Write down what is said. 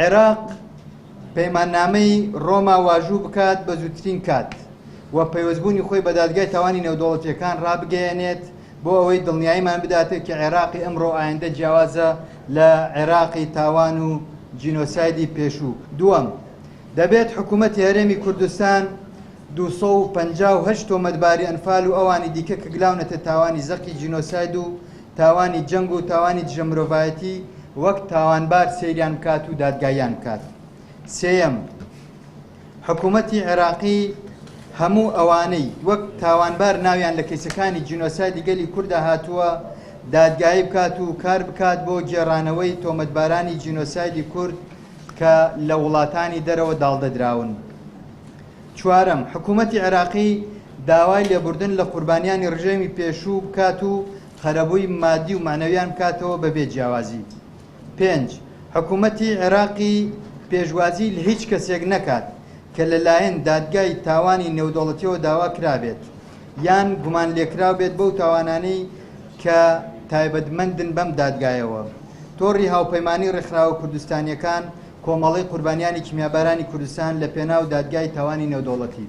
عێراق پەیماننامەی ڕۆما واژوو بکات بە زووترین کات و پەیوەستبوونی خۆی بە دادگای تاوانی نێودەوڵەتییەکان ڕابگەیەنێت بۆ ئەوەی دڵنیاییمان بداتێ کە عێراقی ئەمڕۆ ئایندە جیاوازە لە عێراقی تاوان و جینۆسایدی پێشوو. دووەم، دەبێت حکوومەتی هەرێمی کوردستان 258 تۆمەتباری ئەنفال و ئەوانی دیکە کە گلاونەتە تاوانی زەقی جینۆساید و تاوانی جەنگ و تاوانی دژە مرۆڤایەتی وەک تاوانبار سەیریان بکات و دادگاییان بکات. سێیەم، حکوومەتی عێراقی هەموو ئەوانەی وەک تاوانبار ناویان لە کەیسەکانی جینۆسایدی گەلی کورددا هاتووە دادگایی بکات و کار بکات بۆ گێڕانەوەی تۆمەتبارانی جینۆسایدی کورد کە لە وڵاتانی دەرەوە داڵدەدراون. چوارەم، حکوومەتی عێراقی داوای لێبوردن لە قوربانیانی ڕژێمی پێشوو بکات و قەرەبووی مادی و مەعنەویان بکاتەوە بەبێ جیاوازی. پێنج، حکوومەتی عێراقی پێشوازی لە هیچ کەسێک نەکات کە لەلایەن دادگای تاوانی نێودەوڵەتیەوە داوا کرابێت یان گومانلێکراو بێت بەو تاوانانەی کە تایبەتمەندن بەم دادگایەوە. تۆڕی هاوپەیمانی ڕێکخراوە کوردستانییەکان، کۆمەڵەی قوربانیانی کیمیابارانی کوردستان لە پێناو دادگای تاوانی نێودەوڵەتی.